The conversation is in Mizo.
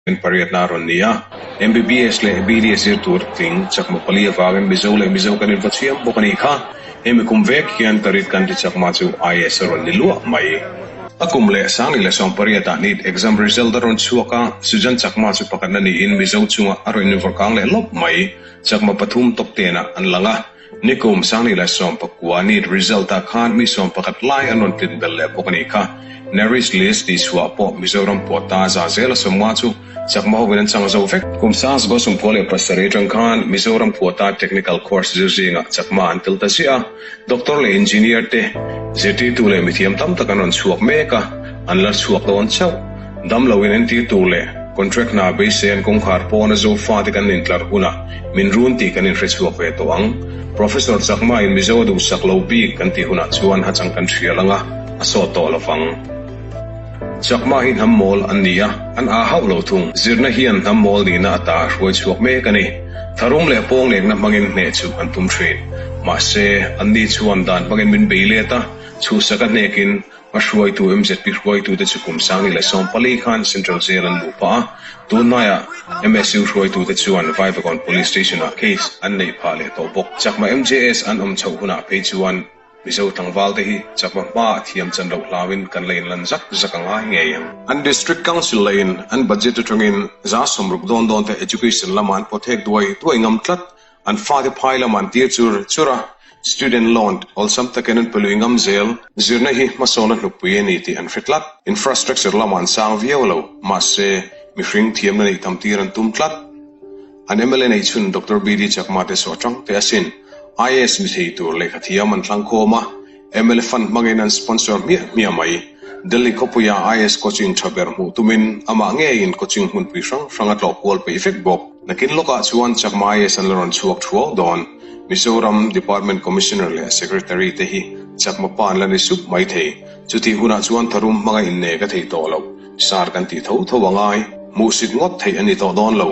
In pariatna a rawn ni a, MBBS leh BDS zir tur tling chakma pali avangin Mizo leh Mizo kan inva chiam bawk a nih kha. Hemi kum vek hian Tarit kan ti chakma chu IAS a rawn ni luah mai. A kum leh Sangli leh Sawmpariatah NEET exam result a rawn chhuak a, Sujan Chakma chu pakhatna niin Mizo chungah a rawn invawrkang leh lawp mai. Chakma pathum top tenah an lang a, Nikum Sangli leh 19 NEET result ah khan mi 11 lai an rawn tlin belh leh bawk a nih kha. Merit list tih chhuah pawh Mizoram pawh ta za zel a 50 chu Chakma hovin an chang zo vek. Kum 1997 atang khan Mizoram quota technical course zir zingah Chakma an tel ta ziah a, Doctor leh Engineer te, zirtirtu leh mithiam tam tak an rawn chhuak mek a, an la chhuak dawn chauh. Dam loin entir tur leh contract hna beisei an kawngkhar pawna Zofa te kan intlar hunah min run tih kan inhre chhuak ve tawh ang. Professor Chakma in Mizo a duhsak lo bik kan tih hunah chuan hachang kan hrial anga a sawt tawh lovang. Chakma hi hnam mawl an ni a, an aa hauh lo thung. Zirna hian hnam mawl nihna ata a hruai chhuak mek a ni. Tharum leh pawnglekna hmangin hneh chu an tum thin. Mahse, anni chuan dan hmangin min bei let a, chhuhsak a hnekin A hruaitu MZP hruaitute chu kum 2014 khan Central Jail an luh pah a, tunhnaiah MSU hruaitute chuan Vaivakawn Police Station-ah case an neih phah leh tawh bawk. Chakma MJS an awm chhoh hunah phei chuan Mizo tlangvalte hi chakma hmaah thiam chan loh hlauin kan la inlan zak zak a ngai ngei ang. An District Council lahin an budget atangin 60% dawn dawn te education lamah an pawthek duai duai ngam tlat. An fate phai lamah an tir chur chur a, student loan awlsam takin an pe lui ngam zel. Zirna hi hmasawn a hlukpui a ni tih an hre tlat. Infrastructure lamah an sang viau lo, mahse, mihring thiamna neih tam tir an tum tlat. An mla nei chhun Doctor BD Chakma te saw atang teh asin. IAS ni thei tur lehkha thiam an thlang khawm a, mla fund hmangin an sponsor hmiah hmiah mai. Delhi khawpuia IAS coaching tha ber hmuh tumin amah ngeiin coaching hmunpui hrang hrang a tlawh kual peih vek bawk. Nakin lawkah chuan Chakma IAS an la rawn chhuak thuau dawn. Mizoram Department Commissioner leh Secretary te hi Chakma pa an la ni sup mai thei. Chutih hunah chuan tharum hmanga inne ka thei tawh lo. Sar kan tih tho tho a ngai. Hmuhsit ngawt theih a ni tawh dawn lo.